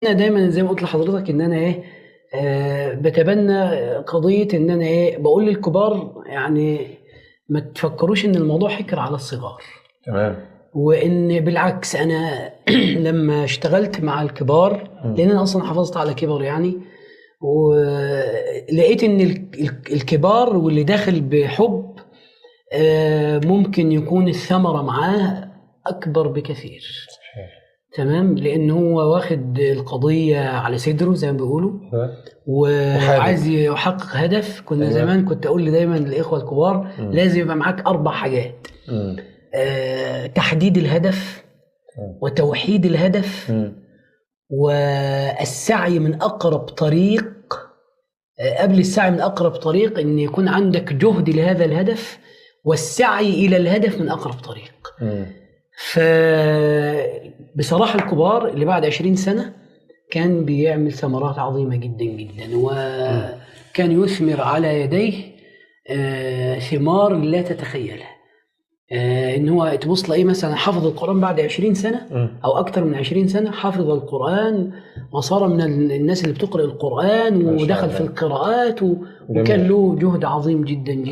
انا دايما زي ما قلت لحضرتك ان انا ايه، بتبنى قضية ان انا ايه، بقول للكبار يعني ما تفكروش ان الموضوع حكر على الصغار. تمام. وان بالعكس انا لما اشتغلت مع الكبار، لان انا اصلا حافظت على كبر يعني، ولقيت ان الكبار واللي داخل بحب ممكن يكون الثمرة معاه اكبر بكثير. صحيح. تمام، لان هو واخد القضية على صدره زي ما بيقولوا، وعايز يحقق هدف. كنا أيوة. زمان كنت اقول دايما للاخوة الكبار لازم يبقى معاك 4 حاجات. تحديد الهدف، وتوحيد الهدف، والسعي من اقرب طريق. قبل السعي من اقرب طريق ان يكون عندك جهد لهذا الهدف، والسعي الى الهدف من اقرب طريق. فبصراحة الكبار اللي بعد 20 سنة كان بيعمل ثمرات عظيمة جدا جدا، وكان يثمر على يديه ثمار لا تتخيلها. إن هو تبص تلاقيه مثلا حفظ القرآن بعد 20 سنة أو أكثر من 20 سنة، حفظ القرآن وصار من الناس اللي بتقرأ القرآن ودخل في القراءات، وكان له جهد عظيم جدا جدا.